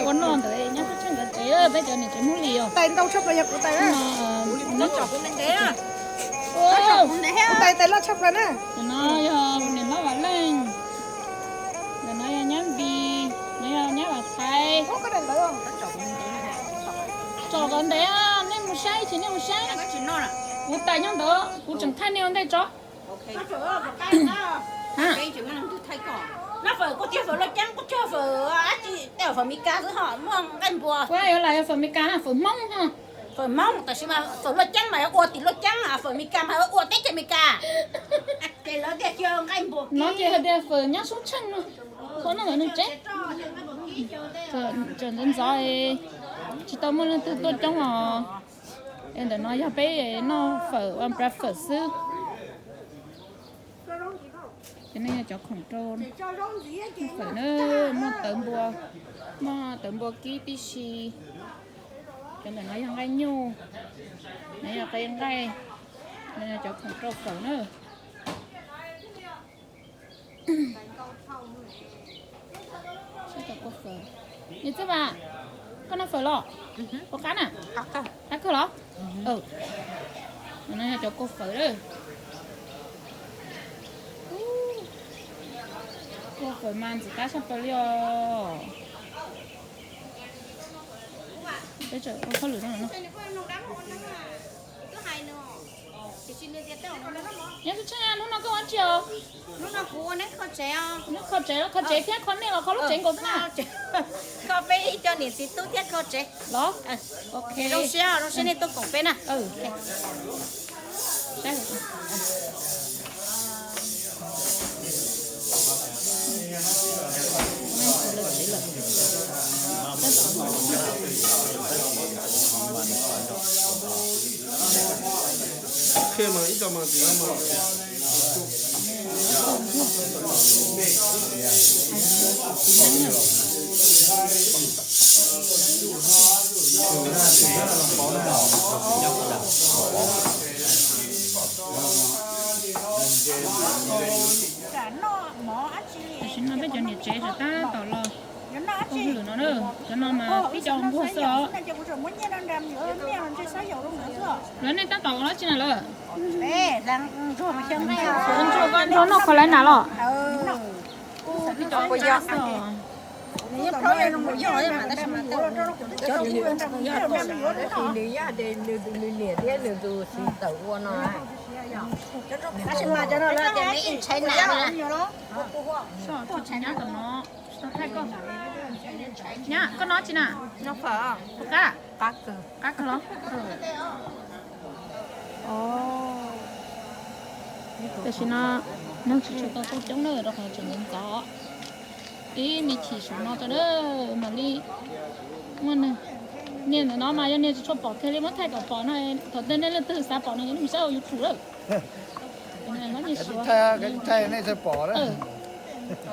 Ua no ntawd nyob Xub Tsheej nkawd tsev, peb cov niam tsev Hmoob Lis os. Tais ntau tshaj plaws yog kuv tais na. Tais tais loj tshaj plaws na. Ntawm no yog niam hlob Vam Leej, ntawm no yog nyab Npis, no yog nyab Vam Thaiv. Tsom kom ntev, nej mus saib ces nej mus saib. Kuv tais nyob ntawd, kuv tseem thaij nej ua ntej tso. Fawm, kuv tias fawm loj ceeb, kuv tsuas fawm dab tsi, tej fawm Mes Kas xwb ho muaj nqaij npua. Kuv yuav lam yog fawm Mes Kas, fawm Hmoob ho. Fawm Hmoob tab sis mas fawm loj ceeb mas yuav ua tim loj ceeb, fawm Mes Kas mas yuav ua teb chaws Mes Kas. Ces lawv tias cia nqaij npua no ces hais tias fawm nyob Xub Tsheej no, qhov no ntawm nws tsev. Tseem ntxov ntxov, tsis tau muaj leej twg tuaj coob os. Es ntawm no yog peb noj fawm ua breakfast xwb. Ces nej yog cov khoom rau fawm na, muaj tawv npua, muaj tawv npua kib tib si. Cov ntawm no yog nqaij nyuj, no yog qe nqaij, no yog cov khoom rau fawm na. Niam Txawj Vas, koj noj fawm los? Puas qab na? Qab kawg los? No yog cov kua fawm lawm. Kua fawm mas ntxim qab tshaj plaws li os. Peb tseem ua hauj lwm no. Nyob Xub Tsheej, hnub no koj ua dab tsi os? Hnub no kuv ua neb kho tsev os. Neb kho tsev los kho tsev thiab kho nej los kho lub tsev nkaus xwb na? Kho peb ib co niam txiv tub thiab kho tsev los? Ok, zoo siab, zoo siab nej tuaj koom peb na. Qhia mas ib co mas tim no mas. Tam sim no peb cov niam tsev tseem tab tom los ua hauj lwm no na. Cov no mas tib co nquag xwb os. Lawv nej tab tom ua dab tsi na lawm? Ntsuag noj kho lawv na los? Nws yog nws tus txiv tawm ua no. Tab sis mas cov no lawv tias nws ib ntshai nas na. Nyab tom no, tsis tau thaij koj. Nyab, koj noj tsi na? Puas qab? Qab kawg los? Tam sim no neeg tsis tshua tau tuaj coob na rau qhov tseem ntxov ntxov. Ib me chim saum no tau na mam li muaj neeg. Niag ntawm no mas yog niag tsis tshua pom kiag li, muab thaij kom pom no, thaum twg nej leej twg xav pom no ces nej mus saib hauv YouTube lawm.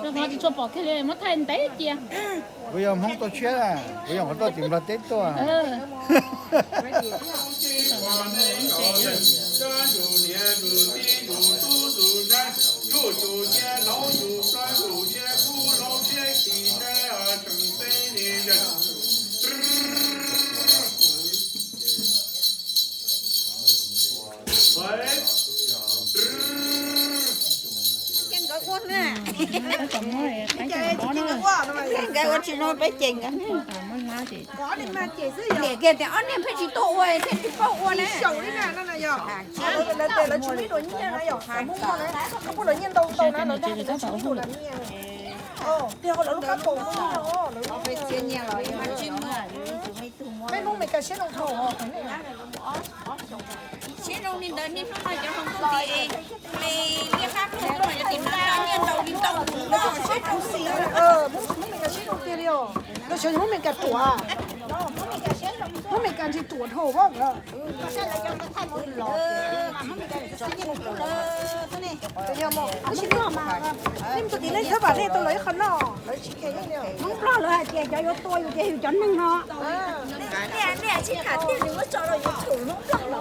Rau qhov tsis tshua pom kiag li, muab thaij ntev cia. Kuv yog Hmoob tau tshiab, kuv yog qhov tuaj tim Nplog teb tuaj. Nkawd ua tsis zoo peb ces nkawd. Niam kiag tias ob niag pheej tsis tuaj ua thiaj tsis paub ua na. Peb Hmoob Mes Kas siab zoo dhau. Siab zoo li ntawd niaj hnub no cov hluas nkauj nti es me liab qab tuaj cov tim no nyiaj ntau li ntau. Hmoob Mes Kas siab zoo tiag li os. Lawv xyov Hmoob Mes Kas ruam. Hmoob Mes Kas ntshai ruam dhau. Nej mus tus tim nej txhawb vam nej tau los ib qho noj. Hmoob Nplog lawv hais tias cov yuav tua yus ces yus cov neeg no. Nej tsis tham tiag, nws muab tso rau YouTube Hmoob Nplog no.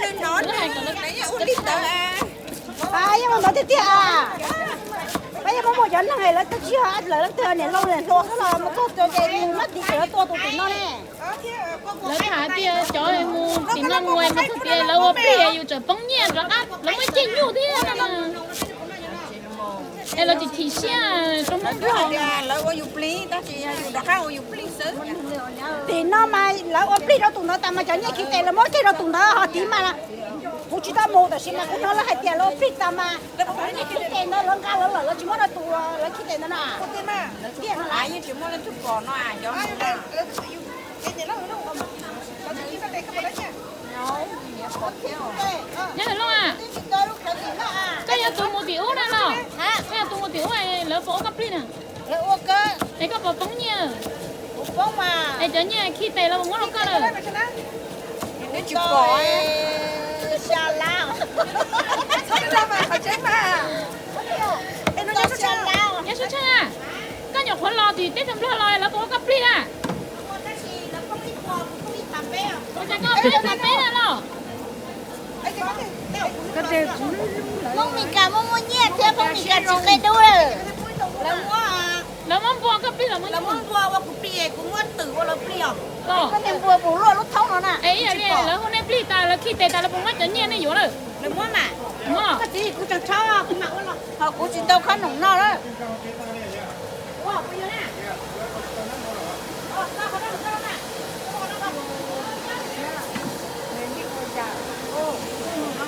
Nws no, nws ua li ntawd. Yeej ua ntawd tiag tiag. Muaj muaj cov neeg lawv twb tsis yog lawv leej twg niam laus niam hluas xwb los mus txog ces nws nyob tim sawv tua tus tim no ne. Lawv hais tias cov mus tim no mus mus txog tias lawv ua plig yus tseem poob nyiaj rov qab lawv muaj ib ceg nyuj thiab no. Es lawv tsis chim siab rau Hmoob Nplog. Lawv ua yus plig tab sis yog yus rov qab ua yus plig xwb. Tim no mas lawv ua plig rau tus ntawd tas mas cov nyiaj khi tes lawv muab kiag rau tus ntawd ho tiv mas kuv tsis tau mus tab sis mas kuv hnov lawv hais tias lawv ua plig tas mas lawv khi tes ntawd lawv nqa lawv lawm lawv tsis muab rau tus lawv khi tes ntawd no. Yeej tsis muaj leej twg pom no. Nyob Hais Looj, koj yog tus mus tim ub na los? Koj yog tus mus tim ub lawv puas ua koj plig na? Es koj puas poob nyiaj? Es cov nyiaj khi tes lawv puas muab rau koj lawm? Nyob Suav Tsheej, koj nyuam qhuav los tim teb chaws Nplog los lawv puas ua koj plig na? Ua cas koj peb peb na los? Hmoob Mes Kas muaj muaj nyiaj thiab Hmoob Mes Kas tsis qe dub lawm. Lawv muab npua koj plig los muab npua ua kuv plig kuv muab twm ua lawv plig os. Koj niag npua mus luaj lub thoob no na. Es ib yam li lawv hu nej plig tas lawv khi tes tas lawv puas muab cov nyiaj nej yuav lawm? Lawv muab mas. Koj txiv kuv tseem tshob kuv mam ua los. Ho kuv tsis tau khob noom noj lawm.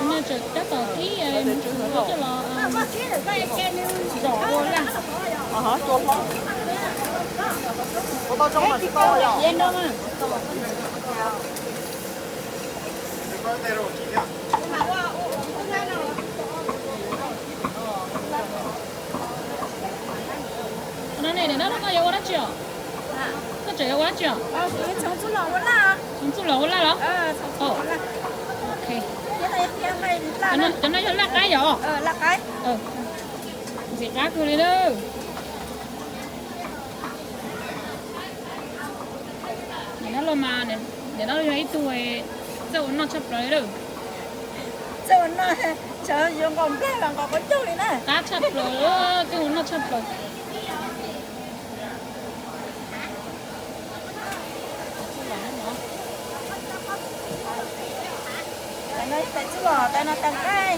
Nws tseem tab tom kib coj los zom ua laj. No ne, nim no koj yuav ua dab tsi os? Koj tseem yuav ua dab tsi os? Txhoov txuj los ua laj los? Cov no yog laj qaib yom? Ntxim qab kawg li lawm. Nim no los mas, nim no yog ib tug txawj ua noj tshaj plaws li lawm. Txawj ua noj, yuav nqos nplej los nqos quav ncaug li na. Qab tshaj plaws, txawj ua noj tshaj plaws. Tais no yog tais txuj los, tais no tais nqaij.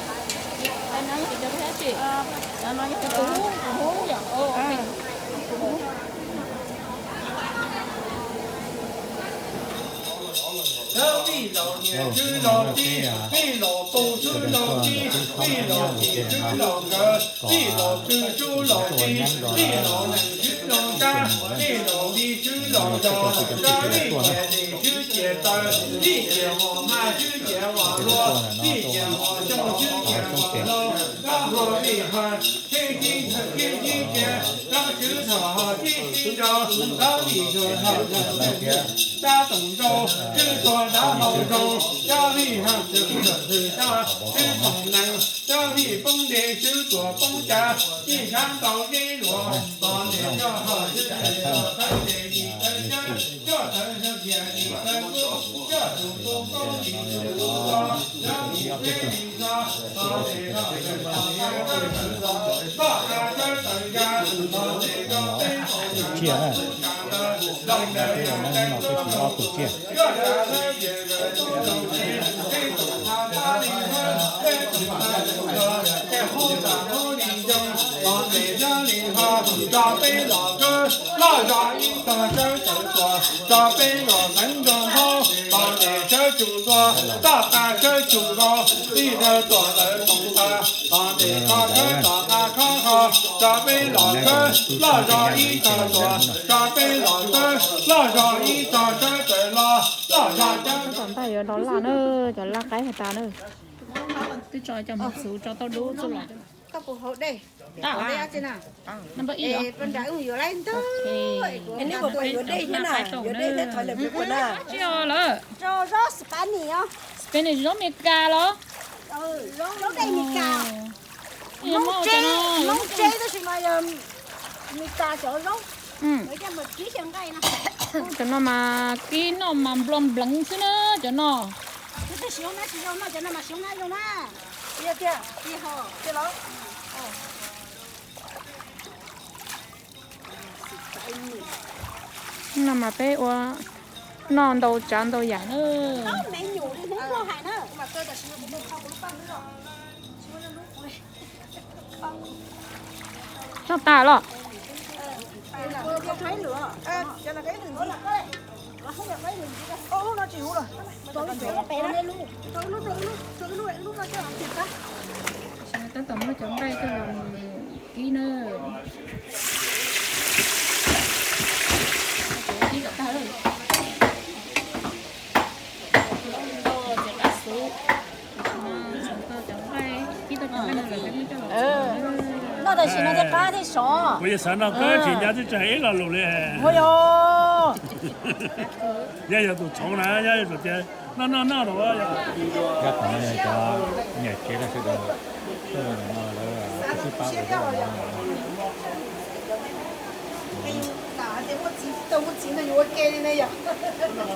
Tais no yog tais, tais no yog tais kub, kub yom. Tij laug niam tswv laug tij, tij laug tus tswv laug tij, tij laug tim tswv laug nkawd, tij laug tswv tswv laug tij, tij laug leej tswv laug nrab, tij laug li tswv laug zos, zos li niam li tswv ciam taw, li ciam uas mas tswv ciam uas hluas, li ciam uas xyoo tswv ciam uas laus, kab ho li ha, khib khib khib khib cia, kab tswv thaum ho khib khib nrau, kab li thaum ho ntawm cia, dab toom nrau, tswv tuag dab hau nrau, kab li ha tswv ntawm hwm dab, tswv toom nees, kab li poob nte tswv tuag poob ca, li sab ntau zeb luas, tos niam coj ho tswv tes los thawb tes li thawb cab, coj thawb thawb khiav li thawb kub, coj tus tu koob li tus kub los, kab li teb li txo, tos tes roj tawm los ya roj tawm los, koj ka sawb tawm ya, tos tes roj teb tawm ya, kub tsa ntawd, los ntawm yog tes los txog, coj ya thawb ces ntawm tub los ces, tej tus ha pab li hawb, tej tus ha tus los, tej hub tsa hub li ncoo, tos tes sawb li ho, tso peb los khawb, loj zog ib tog sawb tawm tuaj, tso peb los xeev nrog nqaub, tos tes sawb tsuj ntua, toj qab sawb tsuj nqaub, tij dawg tuaj lawv toom tas, tos tes kho khawb tom qab khob ho, tso peb los khawb, loj zog ib tog tuaj, tso peb los khawb, loj zog ib tog sawb tawm los, loj zog cab. Tom ntej yuav rau laj na, cov laj qaib has tas na. Twb tso cov mus txhuv tso tau dub txuj los. Tsis yog lawm. Zaub Meskas los? Zaub dej Meskas. Hmoob tseb tab sis mas yog Meskas cov zaub. Cov no mas kib noj mas nplo npleev xwb na cov no. Tab sis zoo na, tsis zoo noj cov no mas zoo na, zoo na. Tiag tiag, tiag ho, tiag los. No mas peb ua noj ntau tsav ntau yam na. Noj tas los? Tab tom muab cov nqaij coj los kib na. Kib kom tag. Tau cov qab xub, tau cov nqaij, kib tau cov nqaij no lawm peb muab coj los. Noj tam sim no thiaj qab thiaj sov. Kuv yeej xav noj kawg tsis nyab twb tsis hais ib lo lus li. Ua yog. Nyab yog tus tshauv na, nyab yog tus tias noj noj noj rau. Nyab tom no yog cov niam tsev lawv sawv daws tuaj no lawv kuj sib pab ua thiab. Tiav, tiav ces peb noj.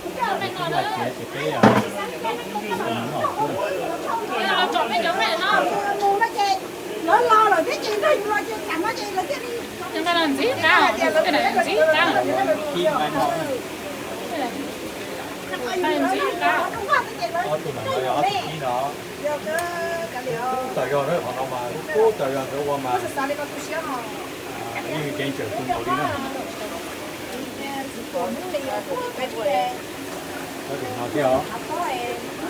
Ntxim qab, ntxim qab. Ntxim qab. Ub, tawm yog qhov no mas, ub, tawm yog nkawd ua mas yeej ceev tsawm tu nkaus li na.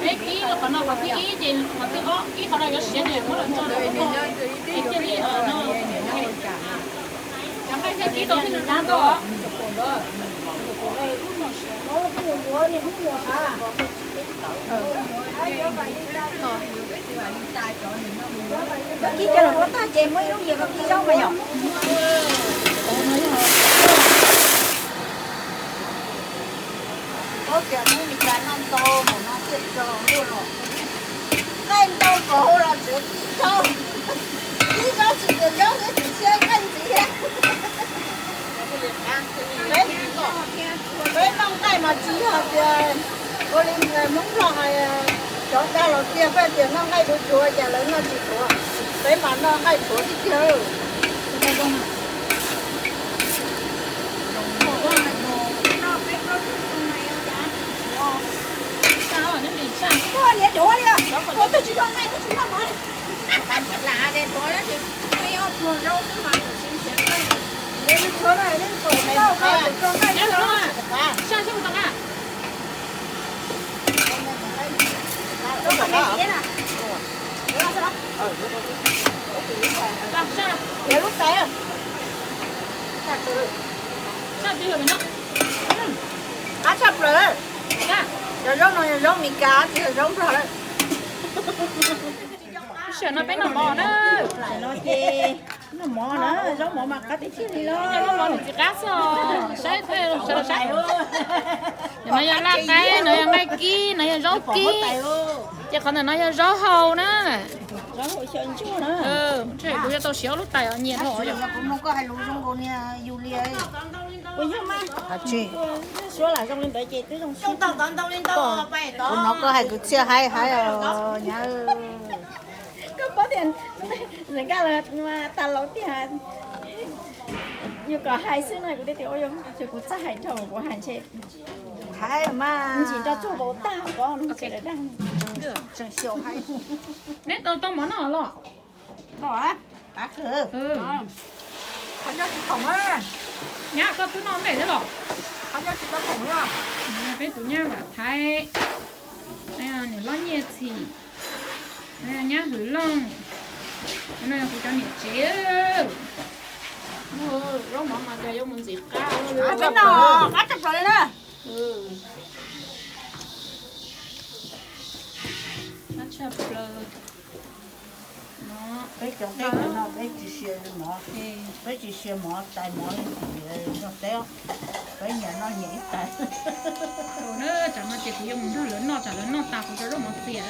Peb kib qhov no qhov thib ib ces qhov thib ob kib qhov no yuav siav ces muab los tso. Cia li no, cov nqaij thiaj kib tau thiaj li dab ntau. Kib cov los muab tag ces muab ib lub yam kib zaub mas yom. Paub tias hnub Meskas noj ntau npaum no thiaj tso luaj los. Nqaij ntau npaum hauv los tseem kib zaub, kib zaub tsis tias zaub thiab tsis thiab nqaij ntxiv thiab. Peb noj nqaij mas tsis yog tias ua li Hmoob Nplog hais, cov dag los tiag, peb tias noj nqaij dhuav dhuav cas lawv noj tsis dhuav, peb mas noj nqaij dhuav tiag tiag. Qab tshaj plaws. Cov zaub no yog zaub Meskas tsis yog zaub Nplog lawm. Tam no peb noj mov na. Tam no ces noj mov na, zaub mov mas qab tiag tiag li los. Noj mov nws tsis qab xwb os, saib sawv daws saib. No yog laj qaib, no yog nqaij kib, no yog zaub kib. Ces qhov ntawm no yog zaub hau na. Zaub hau xyaw ntsuag na. Kuv yuav tau siav ob lub tais os, nyiam dhau. Kuv yog mas, suab lam zoo li ntawd ces twb zoo siab. Kuv hnov koj hais kwv txhiaj haib haib os nyab. Koj paub tias nkaj los tas laus tiag. Yus kom hais xwb no kuv thiaj tias ua yog kuv txawj hais dhau kuv hais ntshe. Haib mas ntsis nrog tsuag npaum tag ko. Neb tau tau mov noj los? Nyab koj twb noj nplej thiab los? Peb tus nyab Vam Thaib, niam hlob Nyiaj Txhim, nyab Hwm Looj, no yog kuv cov niam tsev. Zaub mov mas cas yuav mus ntxim qab. Peb noj qab tshaj plaws li na. Qab tshaj plaws. Peb cov nqaij no peb tsis sia mov, peb tsis sia mov tais mov li tim nyob teb, peb nyias noj nyias ib tais. Tam no ces kuv yuav mus nrog lawv noj, tsam lawv noj tas kuv rau zaub mov txias.